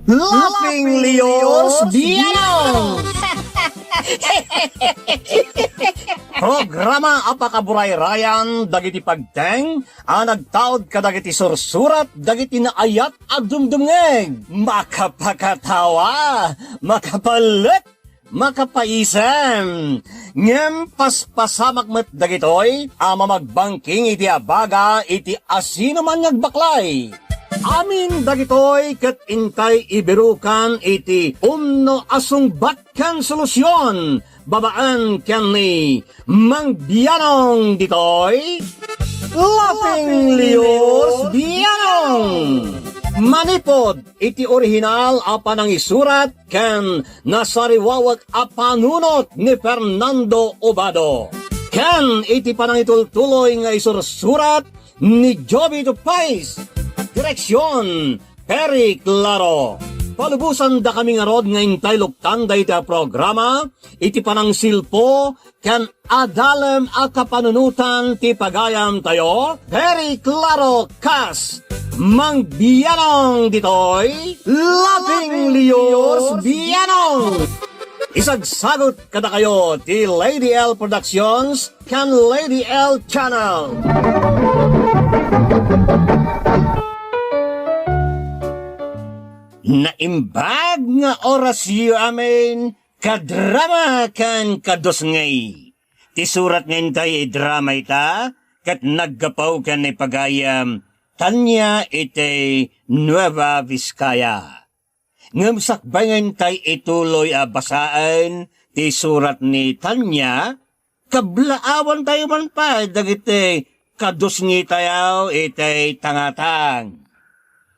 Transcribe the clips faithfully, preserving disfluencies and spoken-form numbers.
Laughing Leos Bianong! Programa a pakaburayrayan dagiti pagteng a nagtaud kadagiti sursurat dagiti naayat a dumdumngeg. Makapakatawa, makapalek, makapaisem. Ngem paspasamak met dagitoy a mamagbangking iti abaga iti asinoman nga agbaklay. Amin dagitoy ket intay ibirukan iti umno a sungbat ken solusion babaen ken ni Mang Bianong ditoy. Laughing Leos Bianong! Manipod iti orihinal a panangisurat ken nasariwawek a panunot ni Fernando Obado, ken iti panangitultuloy nga isursurat ni Jovito Pais. Direksion, Perry Claro. Palubosan dakami ngarud nga intay luktan dayta a programa iti panangsilpo ken adalem a kapanunotan ti pagayamtayo, Perry Claro kas Mang Bianong ditoy, Laughing Leos Bianong. Isagsagut kadakayo ti Lady L Productions ken Lady L Channel. Naimbag nga orasyo amin, kadrama ken kadusngay. Ti surat nga intay idrama ita, ket naggapu ken ni pagayam Tanya iti Nueva Vizcaya. Ngem sakbay nga intay ituloy a basaen ti surat ni Tanya, kablaawantayo man pay dagiti kadusngitayo iti tangatang.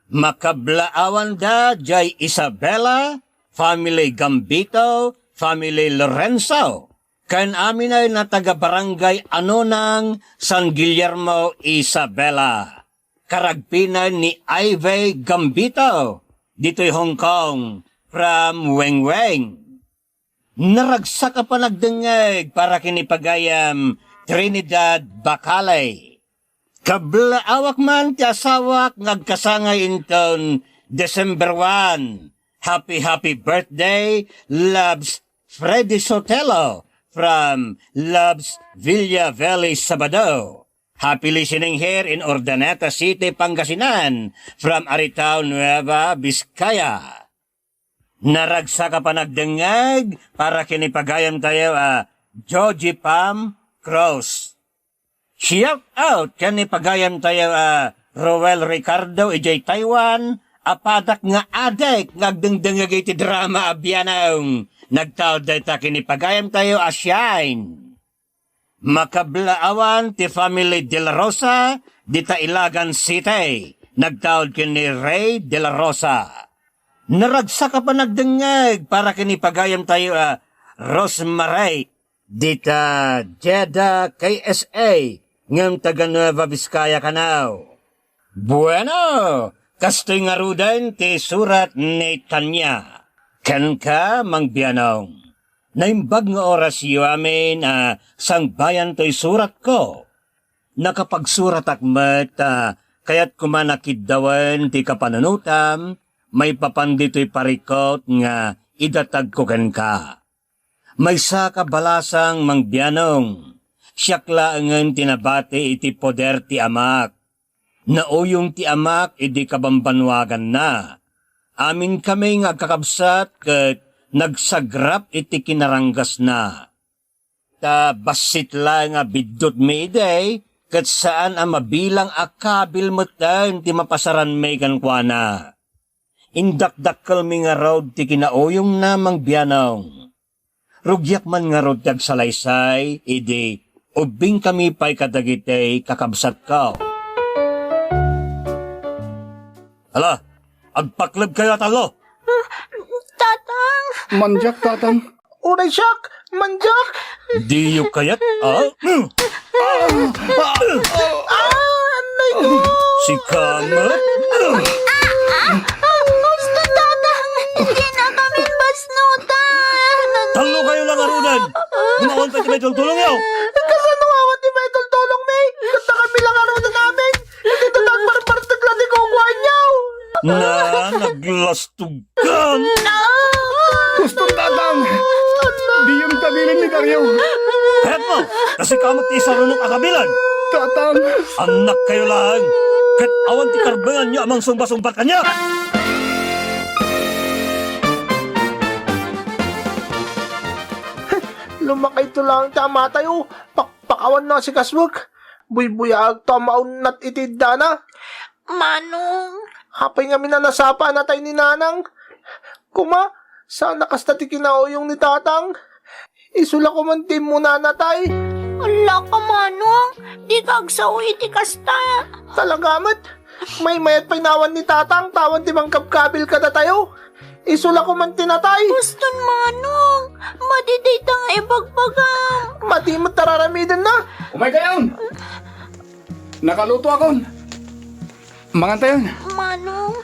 Makablaawanda jay Isabela, family Gambito, family Lorenzo, ken amin a taga-Barangay Anonang, San Guillermo, Isabela. Karagpina ni Ivy Gambito, ditoy Hong Kong, from Weng Weng. Naragsak a panagdengngeg para ken ni pagayam Trinidad Bacalay. Kablaawak man ti asawak nga agkasangay inton December one. Happy, happy birthday, loves Freddy Sotelo from Loves Villa Valley, Sabado. Happy listening here in Urdaneta City, Pangasinan, from Aritao, Nueva Vizcaya. Naragsak a panagdengngeg para ken ni pagayamtayo a Joji Pam Cross. Shout out ken ni pagayamtayo a Roel Ricardo idiay Taiwan, a padak nga adik nga agdengdengngeg iti drama a Bianong. Nagtaud dayta ken ni pagayamtayo a Shine. Makablaawan ti family De La Rosa dita Ilagan City. Nagtaud ken ni Ray De La Rosa. Naragsak a panagdengngeg para ken ni pagayamtayo a Rosemary dita Jeddah, K S A, ngem taga Nueva Vizcaya kano. Bueno, kastoy ngaruden ti surat ni Tanya. Kenka, Mang Bianong. Naimbag nga orasyo amin a sangbayan toy suratko. Nakapagsuratak met a kayatko man a kiddawen ti kapanunotam maipapan ditoy parikut nga idatagko kenka. Maysa ka balasang, Mang Bianong, siak laengen ti nabati iti poder ti amak. Nauyong ti amak idi kabambannuaganna. Aminkami nga agkakabsat ket nagsagrap iti kinaranggasna. Ta bassit laeng a biddutmi idi, ket saan a mabilang a kabil metten ti mapasaranmi kenkuana. Indakdakkelmi ngarud ti kinauyongna, Mang Bianong. Rugiak man ngarud ti agsalaysay idi ubbingkami pay kadagiti kakabsatko. Ala, agpaklebkayo a tallo! Tatang! Mandiak, Tatang. Uray siak! Mandiak! Diyo kayat, ah? Ah! Annay ko! Sika met? Ah! Ah! Basta, Tatang! Dina kami basnutan! Tallo kayo lang, arunan! Kumaon pa ti may tultulong yaw! Kasano nga awan ti may tultulong, May? Kanta kami lang, arunan namin! Iti tatang parpartek lang ti kukuan yaw! Na, naglastog. Anak! Huston, Tatang! Diyon kabilin ni Dario! Kayatmo, kasika met ti isarunok a kabilen! Tatang! Annakkayo laeng, ket awan ti karbenganyo a mangsungba-sungbat kaniak! Lumakayto laeng ti amatayo. Pakpakawanna a sikaswek. Buybuyaagto a maunnat iti iddana. Manong. Apay ngamin a nasapa a natay ni Nanang? Kuma, saan a kasta ti kinauyong ni Tatang? Isu la koman ti immuna a natay. Ala ka, Manong. Dika agsao iti kasta. Talaga met. Maymayat pay nawan ni Tatang, ta awan ti mangkabkabil kadatayo. Isu la koman ti natay. Huston, Manong. Madi dayta nga ibagbagam. Madi met ta raramidenna. Umaykayon! Nakalutoakon. Mangantayon. Manong.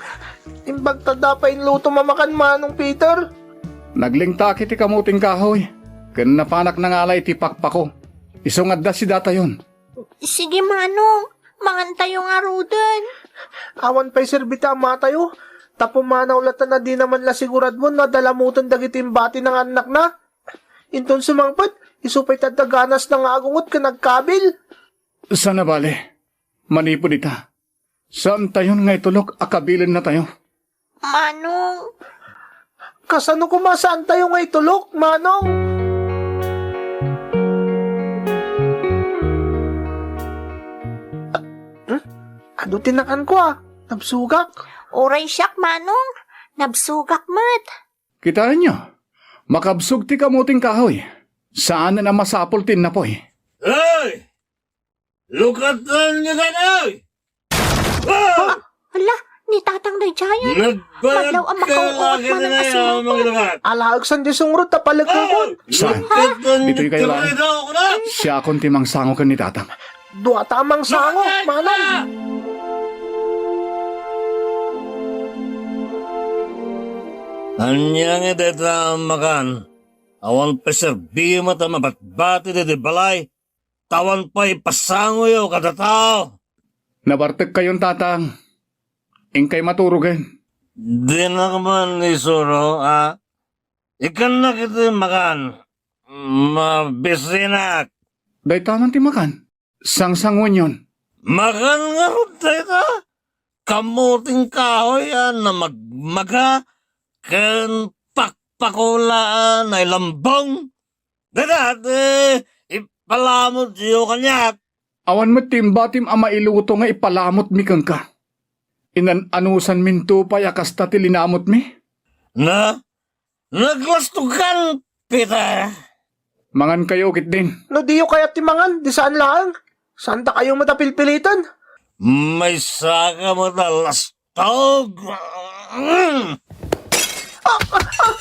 Imbag ta adda pay inlutom a makan, Manong Peter. Naglingtak iti kamuting kahoy, ken napanak nangala iti pakpako. Isu nga adda sidatayon. Sige, Manong. Mangantayo ngaruden. Awan pay serbi ti amatayo. Ta pumanaw latta a dina man la siguradon no adda lamoten dagiti imbatina nga annakna. Inton sumangpet, isu pay ti adda ganasna nga agunget ken agkabil. Saan a bale, manipud ita, saantayon nga itulok a kabilennatayo. Manong. Kasano koma saantayo nga itulok, Manong? Hmm? Adu ti nakanko a. Nabsogak. Uray siak, Manong. Nabsogak met. Kitaenyo, makabsog ti kamuting kahoy. Saanen a masapul ti innapuy. Ay! Lukatan nga ganay! Ah! Ala, ni Tatang daydiay. Nagbayag Madlaw a ka makaw-awat lagi manen na a sumangpet. Mga lukat. Alaek saan ti sungrot ta palekekon. Ah! Saan? Lukatan Ditoy kayo nga lang. Siakon ti mangsango ken ni Tatang. Dua ta a mangsango, Manong. Ania nga dayta a makan? Awan pay serbi met a mabatbati ditoy balay. Awan pay pasangoyo kada tao. Nabartekkayon, Tatang. Inkay maturogen. Dinak man isuro, a? Ikkannak iti makan. Mabisinak. Dayta man ti makan. Sangsanguenyon. Makan ngarud dayta. Kamuting kahoy a namagmaga ken pakpakula a nailambong. Dayta, eh, ipalamutyo kaniak. Awan met ti imbatim a mailuto nga ipalamutmi kenka. Inan-anusanminto pay a kasta ti linamutmi? Na, naglastogkan, Peter. Mangankayo ketdin. No diyo kayat ti mangan, di saan laeng. Saantakayo met a pilpiliten. Maysaka met a lastog. Mm. Ah, ah, ah.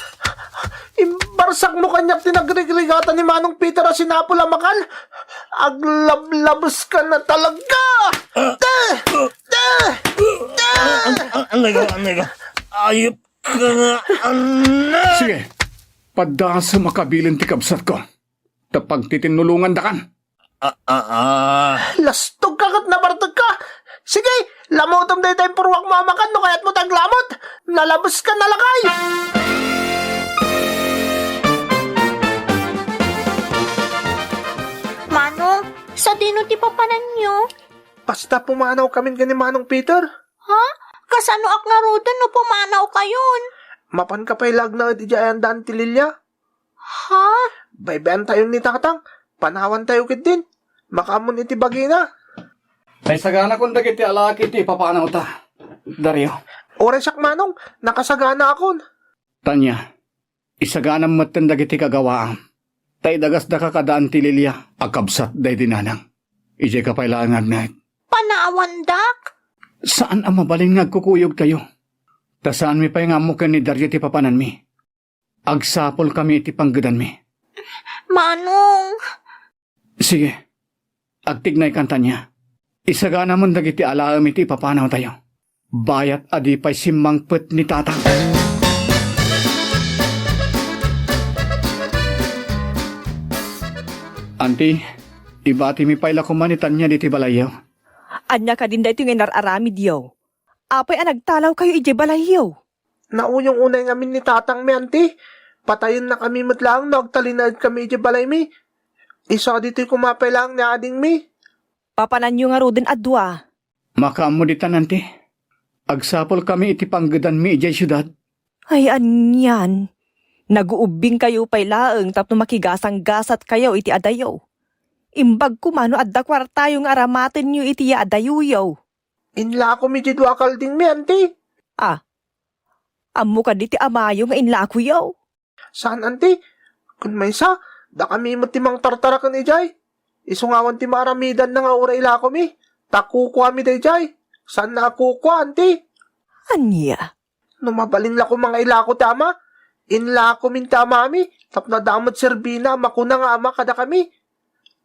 Imbarsakmo kaniak ti nagrigrigatan ni Manong Peter a sinapul a makan. Aglablabeska na talaga. Ah. Te! Te! Te! An-, an-, anay ko, anay ko. Ayup ka nga, anak! Sige, padasem a kabilen ti kabsatko. Ta pagtitinulongandakan. Ah, ah, ah. Lastogka ket nabartekka. Sige, lamutem dayta impurruakmo a makan no kayatmo ti aglamut. Nalabeska na lakay. Manong, sadino ti papananyo? Basta pumanawkamin ken ni Manong Peter. Ha? Kasanoak ngaruden no pumanawkayon? Mapanka pay la agnaed idiay ayandan ti Lilia. Ha? Baybayantayon ni Tatang. Panawantayo ketdin. Makaammon iti bagina. Naisaganakon dagiti alaki ti ipapanawta, Dario. Uray siak, Manong, nakasaganaakon. Tania, isaganam metten dagiti kagawaam, ta idagasdaka kada Auntie Lilia a kabsat daydi Nanang. Idiayka pay laeng nga agnaed. Panawandak? Saan a mabalin nga agkukuyogtayo. Ta saanmi pay nga ammo ken ni Dario ti papananmi. Agsapulkami iti panggedanmi. Manong. Sige. Agtignaykan, Tania. Isaganamon dagiti alaem iti ipapanawtayo. Bayat a di pay simmangpet ni Tatang. Auntie, ibatimi pay la koma ni Tania ditoy balayyo. Ania kadin daytoy nga inar-aramidyo? Apay a nagtalawkayo idiay balayyo? Nauyong unay ngamin ni tatangmi, anti. Patayennakami met laeng no agtalinaedkami idiay balaymi. Isu a ditoy koma pay laeng ni adingmi. Papananyo ngaruden a dua. Makaammo ditan, anti. Agsapulkami iti panggedanmi idiay siudad. Ay, anian. Naguubbingkayo pay laeng tapno makigasanggasatkayo iti adayo. Imbag koma no adda kuartayo nga aramatenyo iti yaadayoyo. Inlakom iti dua kaldingmi, anti. Ah, ammo kadi ti amayo nga inlakoyo? Saan, anti. Kun maysa, dakami met ti mangtartaraken idiay. Isu nga awan ti maaramidanna nga uray ilakomi. Ta kukuami daydiay. Saanna a kukua, anti. Ania? No mabalin la koma nga ilako ti ama, inlakomin ti amami, tapno adda met serbina a makuna nga ama kadakami.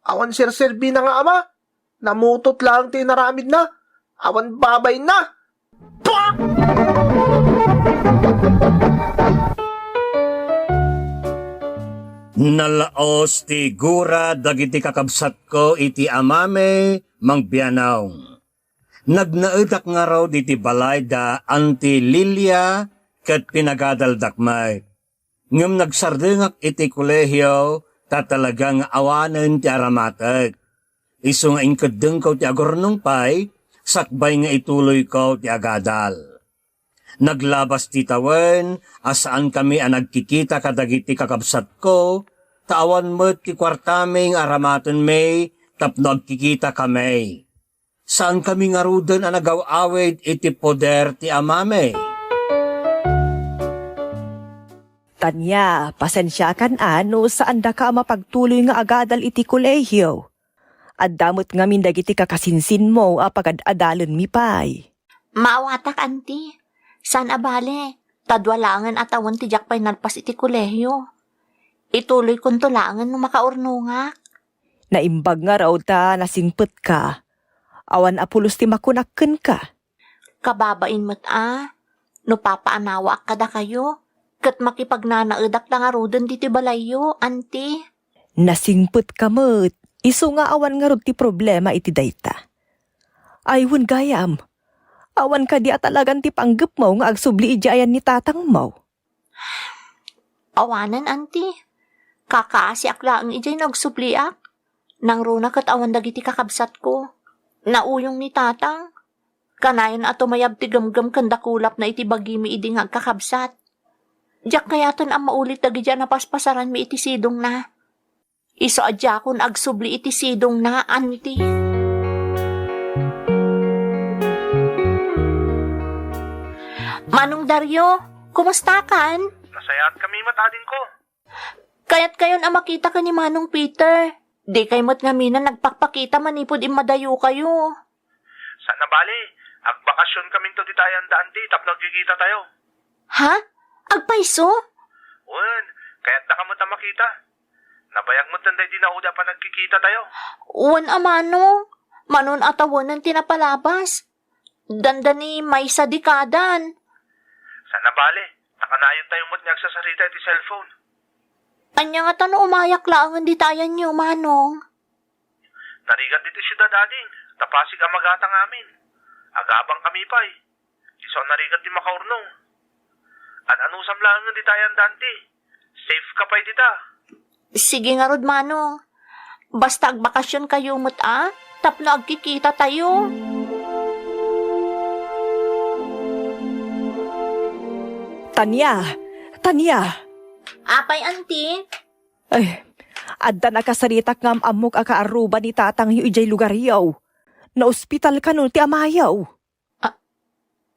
Awan serserbina nga ama, namutot laeng ti inaramidna, awan babainna. Pua! Nalaos ti gura dagiti kakabsatko iti amami, Mang Bianong. Nagnaedak ngarud iti balay da Auntie Lilia ket pinagadaldak met. Ngem nagsardengak iti kolehio ta talaga nga awanen ti aramatek. Isu nga inkeddengko ti agurnong pay, sakbay nga ituloyko ti agadal. Naglabas ti tawen a saankami a nagkikita kadagiti kakabsatko, ta awan met ti kuartami nga aramatenmi tapno agkikitakami. Saankami ngaruden a nagaw-awid iti poder ti amami. Tania, pasensiakan a no saandaka a mapagtuloy nga agadal iti kolehio. Adda met ngamin dagiti kakasinsinmo a pagad-adalenmi pay. Maawatak, anti. Saan a bale, ta dua laengen a tawen ti diak pay nalpas iti kolehio. Ituloykonto laengen no makaurnongak. Naimbag ngarud ta nasingpetka. Awan a pulos ti makunak kenka. Kababain met a, no papaanawaak kadakayo, ket makipagnanaedak la ngaruden ditoy balayyo, anti. Nasingpetka met, isu nga awan ngarud ti problema iti dayta. Ay, wen gayam, awan kadi a talagan ti panggepmo nga agsubli idiay ayan ni tatangmo? Awanen, anti. Kakaasiak laeng idiay no agsubliak. Nangruna ket awan dagiti kakabsatko. Nauyong ni tatang. Kanayon a tumayab ti gemgem ken dakulapna iti bagimi idi nga agkakabsat. Diak kayaten a maulit dagiti a napaspasaranmi iti sidongna. Isu a diakon agsubli iti sidongna, anti. Manong Dario, kumustakan? Nasayaatkami met, adingko. Kayatkayon a makita ken ni Manong Peter. Dikay met ngamin a nagpakpakita manipud immadayokayo. Saan a bale, agbakasionkaminto dita ayan da anti tapno agkikitatayo. Ha? Agpayso? Wen, kayatdaka met a makita. Nabayag met daydi nauda a panagkikitatayo. Wen a manong, manon a tawenen ti napalabas. Dandani maysa dikadan. Saan a bale, ta kanayontayo met nga agsasarita iti cellphone. Ania ngata no umayak laengen dita ayanyo, manong? Narigat ditoy siudad, ading, ta pasig a magatang amin. Agabangkami pay. Isu a narigat ti makaurnong. An-anusam laengen dita ayan da anti. Safe ka pay dita. Sige ngarud, manong. Basta agbakasionkayo met a, tapno agkikitatayo. Tania! Tania! Apay, anti? Ay, adda nakasaritak nga am-ammok a kaarruba ni tatangyo idiay lugaryo. Naospital kano ti amayo. A-,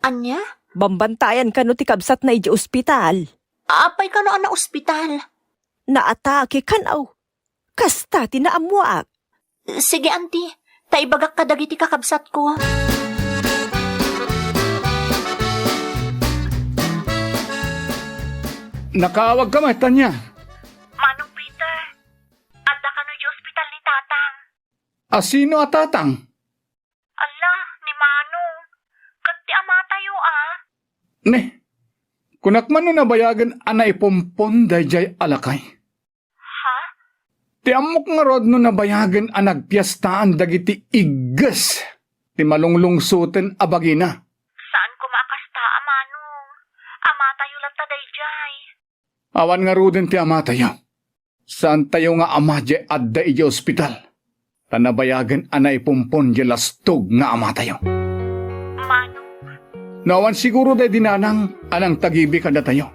ania? Bambantayan kano ti kabsatna idiay ospital. Apay kano a naospital? Naatake kano. Kasta ti naammoak. Sige, anti. Ta ibagak kadagiti kakabsatko. Nakaawag ka met, Tania? Manong Peter, adda kano idiay ospital ni tatang. A sino a tatang? Alla, ni Manong. Ket ti amatayo, a? Ne, kunak man no nabayagen a naipompon daydiay a lakay. Ha? Ti ammok ngarud no nabayagen a nagpiestaan dagiti igges ti malunglungsoten a bagina. Saan koma a kasta, a Manong. Amata Awan ngaruden ti amatayo. Saantayo nga ama diay adda idiay ospital, ta nabayagen a naipumpon diay lastog nga amatayo. Manong. No awan siguro daydi nanang a nangtagibi kadatayo,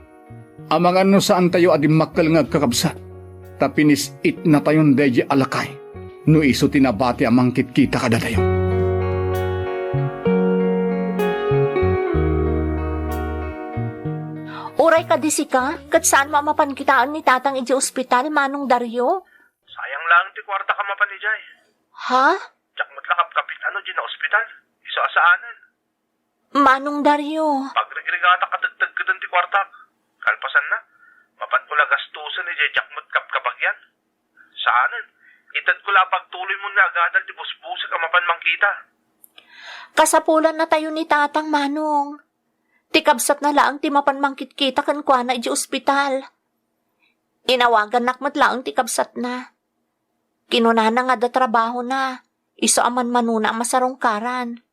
amangan no saantayo a dimmakkel nga agkakabsat, ta pinis-itnatayon daydiay a lakay no isu ti nabati a mangkitkita kadatayo. Uray kadi sika, ket saanmo a mapan kitaen ni Tatang idiay ospital, Manong Dario? Sayang laeng ti kuartak a mapan idiay. Ha? Diak met la kapkapit-an no diay naospital. Isu a saanen. Manong Dario. Pagrigrigatak a tegteggeden ti kuartak. Kalpasanna, mapanko la gastusen idiay diak met kapkabagian. Saanen. Itedko la a pagtuloymon nga agadal ti busbusek a mapan mangkita. Kasapulannatayo ni Tatang, Manong. Ti kabsatna laeng ti mapan mangkitkita kenkuana idiay ospital. Inawagannak met laeng ti kabsatna. Kinunana nga adda trabahona, isu a manmanona a masarungkaran.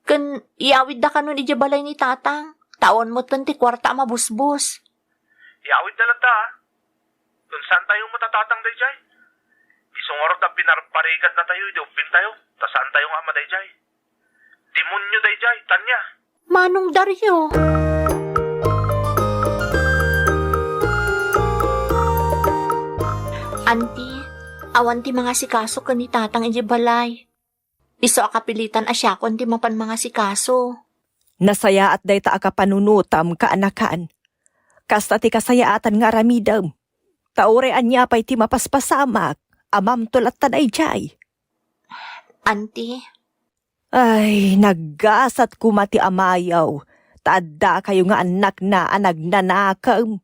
Ken iyawidda kanon idiay balay ni Tatang, ta awan metten ti kuarta a mabusbos. Iyawidda latta, a. Ken saantayo met a Tatang daydiay. Isu ngarud a pinarparigadnatayo idi ubbingtayo, ta saantayo nga ama daydiay. Demonio daydiay, Tanya. Manong Dario. Anti, awan ti mangasikaso ken ni Tatang idiay balay. Isu a kapilitan a siakon ti mapan mangasikaso. Nasayaat dayta a kapanunotam, kaanakan. Kasta ti kasayaatan nga aramidem. Ta uray ania pay ti mapaspasamak, amamto latta daydiay. Anti. Ay, naggasat koma ti amayo, ta addakayo nga annakna a nagnanakem.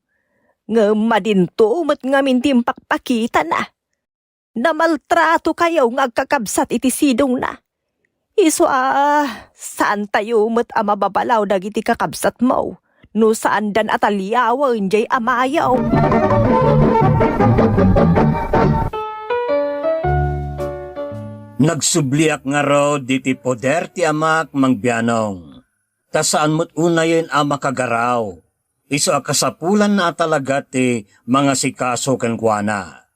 Ngem madinto met ngamin ti impakpakitana. Namaltratokayo nga agkakabsat iti sidongna. Isu a, saantayo met a mababalaw dagiti kakabsatmo no saandan a taliawen diay amayo. Nagsubliak ngarud iti poder ti Amak, Mang Bianong, ta saan met unayen a makagaraw. Isu a kasapulanna a talaga ti mangasikaso kenkuana.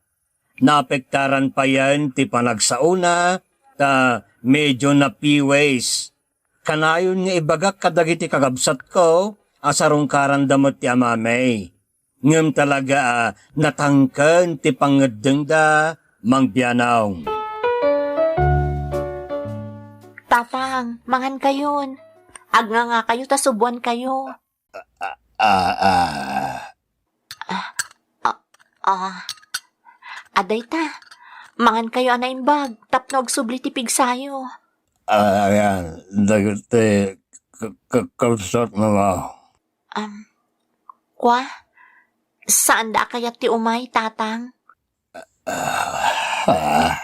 Naapektaran payen ti panagsaona ta medio napiwes. Kanayon nga ibagak kadagiti kakabsatko a sarungkaranda met ti amami. Ngem talaga a natangken ti pangngeddengda, Mang Bianong. Tatang, mangankayon. Agngangakayo ta subuankayo. Ah, ah. Ah, ah, ah. Adayta, mangankayo a naimbag tapno agsubli ti pigsayo. Ah, ayan, dagiti k-, k-, kabsatmo. Am, kwa? Saanda a kayat ti umay, Tatang? Ah.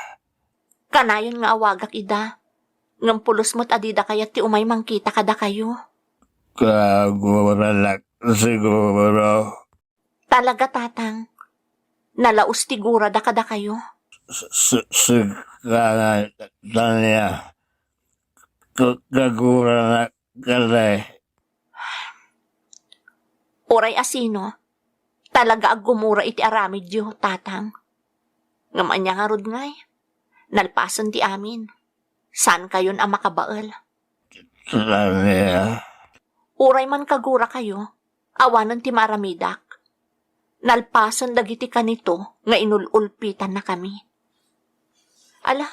Kanayon nga awagak ida, ngem pulos met a dida kayat ti umay mangkita kadakayo. Kaguranak siguro. Talaga, Tatang. Nalaus ti gurada kadakayo. S-, s-, sika nga, Tanya. Ka-, kaguranak kadi. Uray a sino, talaga a gumura iti aramidyo, Tatang. Ngem ania ngarud ngay? Nalpasen ti amin. Saankayon a makabael. Tania. Uray man kagurakayo, awanen ti maaramidak. Nalpasen dagiti kanito nga inul-ulpitannakami. Ala,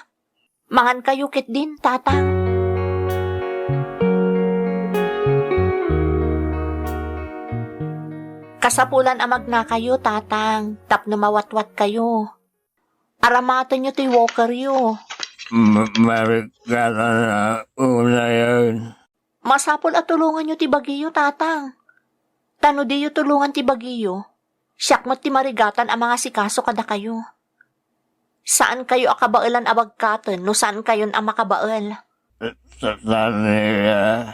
mangankayo ketdin, Tatang. Kasapulan a magnakayo, Tatang, tapno mawatwatkayo. Aramatenyo ti walkeryo. Ma-, marikatan a unayen. Masapul a tulonganyo ti bagiyo, Tatang. Ta no diyo tulongan ti bagiyo, siak met ti marigatan a mangasikaso kadakayo. Saankayo a kabaelan a bagkaten no saankayon a makabael. Sa-, Tania.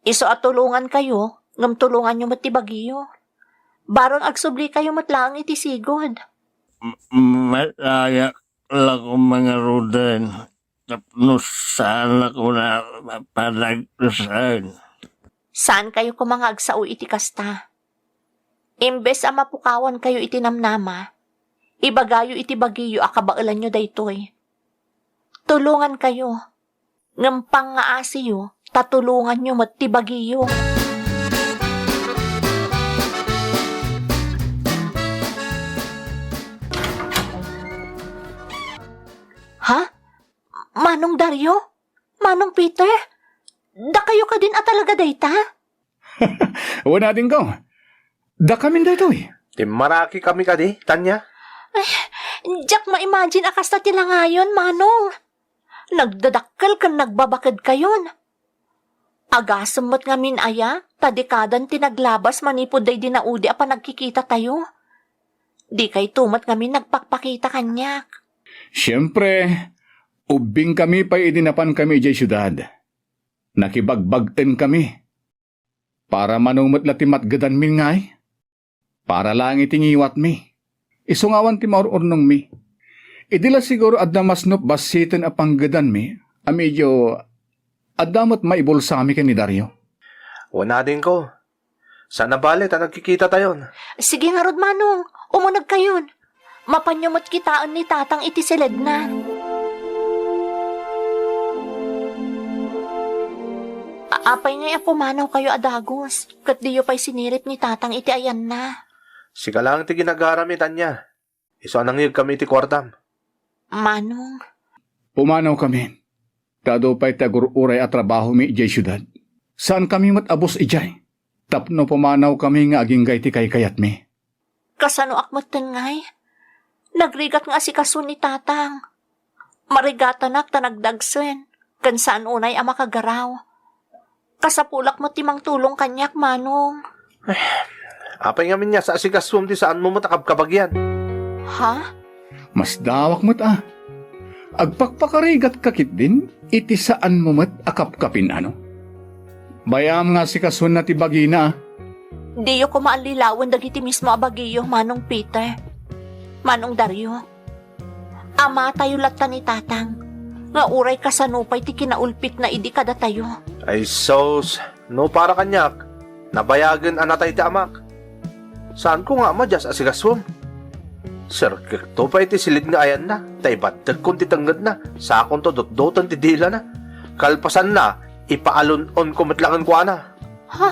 Isu a tulongankayo, ngem tulonganyo met ti bagiyo. Baron agsublikayo met laeng iti sigud. M-, matayak la koma ngaruden tapno saanak a panagtusen. Saankayo koma nga agsao iti kasta. Imbes a mapukawankayo iti namnama, ibagayo iti bagiyo a kabaelanyo daytoy. Tulongankayo, ngem pangngaasiyo ta tulonganyo met ti bagiyo. Ha? Manong Dario? Manong Peter? Dakayo kadin a talaga dayta? Wen adingko. Dakamin daytoy. Timmarakikami kadi, Tanya? Ay, diak ma-imagine a kasta ti langayon, Manong. Nagdadakkel ken nagbabakedkayon. Agasem met ngamin aya, ta dekadan ti naglabas manipud daydi naudi a panagkikitatayo. Dikayto met ngamin nagpakpakita kaniak. Siempre, ubbingkami pay idi napankami idiay siudad. Nakibagbag-enkami. Para mano met la ti matgedanmi ngay? Para laeng iti ngiwatmi. Isu nga awan ti maur-urnongmi. Idi la siguro adda masnop bassiten a panggedanmi, a medyo adda met maibulsami ken ni Dario. Wen adingko. Saan a bale ta nagkikitatayon. Sige ngarud, Manong. Umunegkayon. Mapanyo met kitaen ni Tatang iti siledna. A-, apay ngay a pumanawkayo a dagus, ket diyo pay sinirip ni Tatang iti ayanna? Sika laeng ti ginagarami, Tanya. Isu a nangyegkami iti kuartam. Manong. Pumanawkami. Ta adu pay ti agur-uray a trabahomi idiay siudad. Saankami met a bus idiay. Tapno pumanawkami nga agingga iti kaykayatmi. Kasanoak metten ngay? Nagrigat nga asikaso ni Tatang. Marigatanak ta nagdagsen, ken saan unay a makagaraw. Kasapulak met ti mangtulong kaniak, Manong. Apay ngamin nga sa asikasom ti saanmo met a kabkabagian? Ha? Masdawak met a. Agpakpakarigatka ketdin iti saanmo met a kapkapin, ano? Bayam nga asikasonna ti bagina, a. Diyo koma allilawen dagiti mismo a bagiyo, Manong Peter. Manong Dario. Amatayo latta ni Tatang, nga uray kasano pay ti kinaulpitna idi kadatayo. Ay sus, no para kaniak, nabayagen a natay ti amak. Saanko nga ama diay asikasom. Serkekto pay ti silid nga ayanna, ta ibattekkon ti tengngedna, sakonto dutdoten ti dilana. Kalpasanna, ipaalun-onko met la kenkuana. Ha?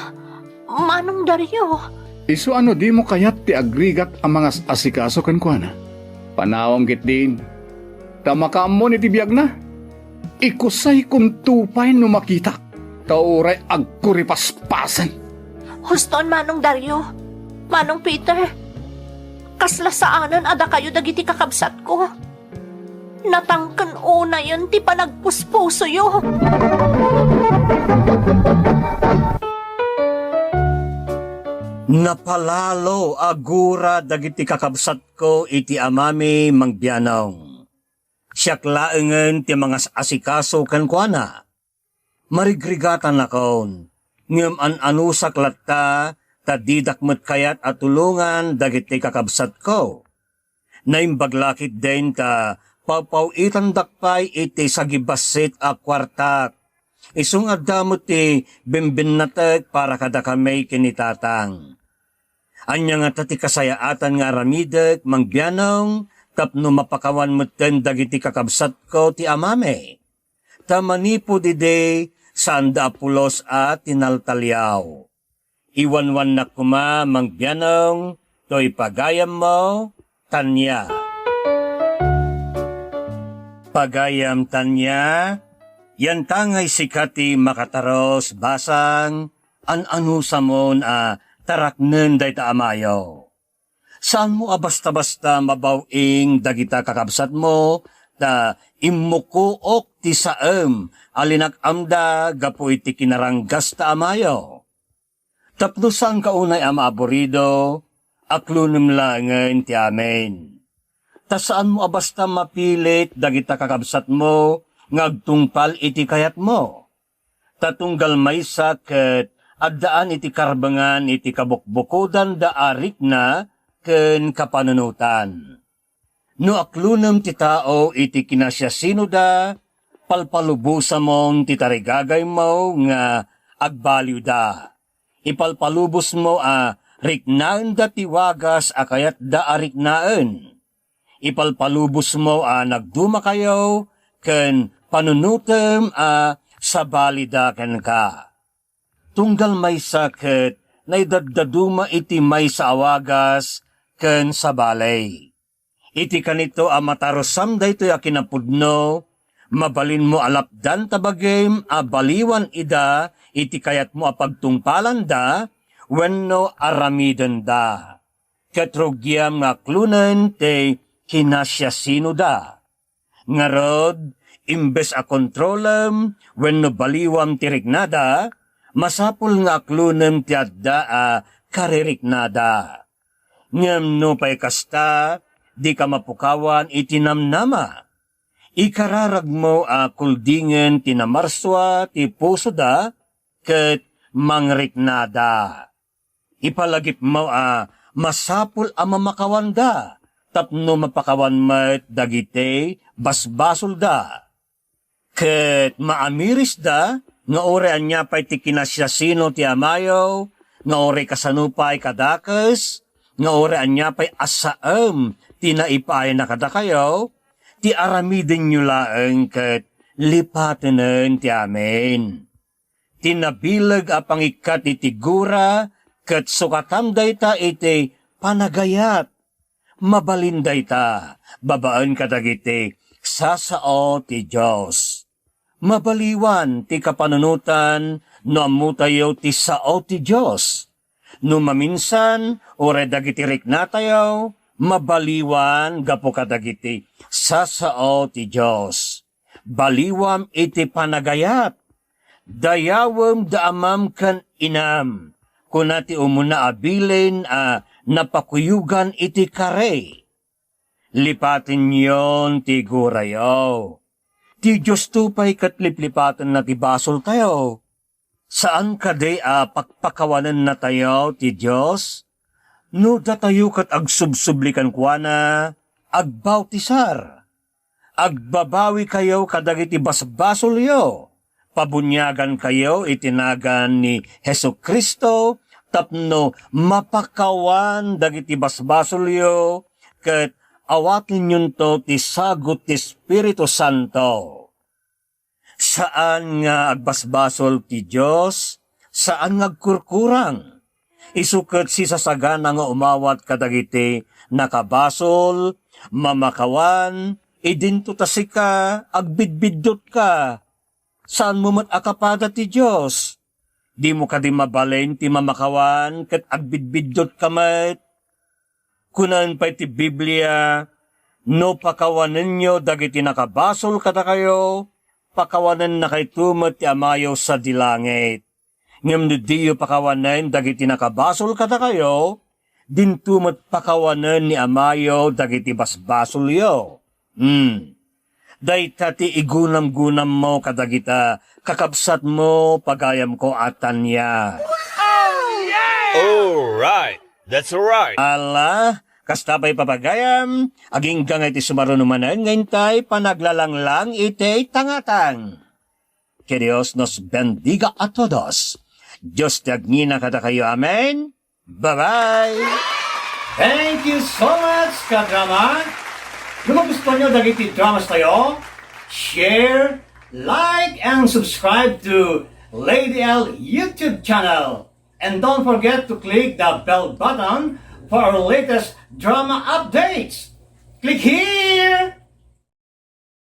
Manong Dario? Isu a no dimo kayat ti agrigat a mangas-asikaso kenkuana, panawem ketdin, ta makaammon iti biagna. Ikusaykonto pay no makitak, ta uray agkuripaspasen. Huston, Manong Dario, Manong Peter, kasla saanen a dakayo dagiti kakabsatko. Natangken unayen ti panagpuspusoyo. Napalalo a gura dagiti kakabsatko iti amami, Mang Bianong. Siak laengen ti mangas-asikaso kenkuana. Marigrigatanakon, ngem an-anusak latta ta didak met kayat a tulongan dagiti kakabsatko. Naimbag la ketdin ta pawpaw-itandak pay iti sagibassit a kuartak. Isu nga adda met ti bembennattek para kadakami ken ni Tatang. Ania ngata ti kasayaatan nga aramidek, Mang Bianong, tapno mapakawan metten dagiti kakabsatko ti amami? Ta manipud idi, saanda a pulos a tinaltaliaw. Iwanwannak koma, Mang Bianong, toy pagayammo, Tanya. Pagayam, Tanya, yanta ngay sika ti makatarus, basang, an-anusamon a taraknen dayta amayo. Saanmo a basta-basta mabaw-ing dagita kakabsatmo, ta immukook ti saem a linak-amda gapu iti kinaranggas ta amayo. Tapno saanka unay a maaburido, aklonem laengen ti amin. Ta saanmo a basta mapilit dagita kakabsatmo nga agtungpal iti kayatmo. Ta tunggal maysa ket addaan iti karbengan iti kabukbukodanda a rikna ken kapanunotan. No aklonem ti tao iti kinasiasinoda, palpalubosamon ti tarigagaymo nga agbaliwda. Ipalpalubosmo a Riknaenda ti wagas a kayatda a riknaen. Ipalpalubosmo a nagdumakayo ken panunotem a sabalida kenka. Tunggal maysa ket naidaddaduma iti maysa a wagas ken sabali. Iti kanito a matarusam daytoy a kinapudno, mabalinmo a lapdan ta bagim a baliwan ida iti kayatmo a pagtungpalanda wenno aramidenda. Ket rugiam nga aklonen ti kinasiasinoda. Ngarud, imbes a kontrolem wenno baliwam ti riknada, masapul nga aklonem ti adda a kaririknada. Ngem nupay kasta, dika mapukawan iti namnama. Ikararagmo a kuldingen ti namarsua ti pusoda ket mangriknada. Ipalagipmo a masapul a mamakawanda tapno mapakawan met dagiti basbasolda. Ket maamirisda nga uray ania pay ti kinasiasino ti amayo, nga uray kasano pay kadakes, nga uray ania pay a saem ti naipaayna kadakayo, ti aramidenyo laeng ket lipatenen ti amin. Ti nabileg a pangikkat iti gura ket sukatam dayta iti panagayat. Mabalin dayta babaen kadagiti sasao ti Dios. Mabaliwan ti kapanunotan no ammotayo ti sao ti Dios. No maminsan, uray dagiti riknatayo, mabaliwan gapu kadagiti sasao ti Dios. Baliwam iti panagayat. Dayawem da amam ken inam, kuna ti umuna a bilin a napakuyogan iti kari. Lipatenyon ti gurayo. Ti Diosto pay ket liplipatenna ti basoltayo. Saan kadi a pakpakawanennatayo ti Dios? No datayo ket agsubsubli kenkuana, agbautisar, agbabawikayo kadagiti basbasolyo, pabuniagankayo iti nagan ni Jesu-Cristo tapno mapakawan dagiti basbasolyo ket awatenyonto ti sagut ti Espiritu Santo. Saan nga agbasbasol ti Dios, saan nga agkurkurang. Isu ket sisasagana nga umawat kadagiti nakabasol, mamakawan, idinto ta sika, agbidbiddutka. Saanmo met a kapada ti Dios. Dimo kadi mabalin ti mamakawan ket agbidbiddutka met? Kunaen pay ti Biblia, "No pakawanenyo dagiti nakabasol kadakayo, pakawanennakayto met ti Amayo sadi langit. Ngem no diyo pakawanen dagiti nakabasol kadakayo, dinto met pakawanen ni Amayo dagiti basbasolyo." Hmm. Dayta ti igunamgunammo kadagita kakabsatmo, pagayamko a Tania. All right. That's all right. Ala, kasta pay papagayam, agingga nga iti sumaruno manen nga intay panaglalanglang iti tangatang. Que Dios nos bendiga a todos. Dios ti agngina kadakayo. Amen. Bye-bye! Thank you so much, kadrama! No magustuhan nyo dagiti dramas tayo, share, like, and subscribe to Lady L YouTube channel. And don't forget to click the bell button for our latest drama updates. Click here!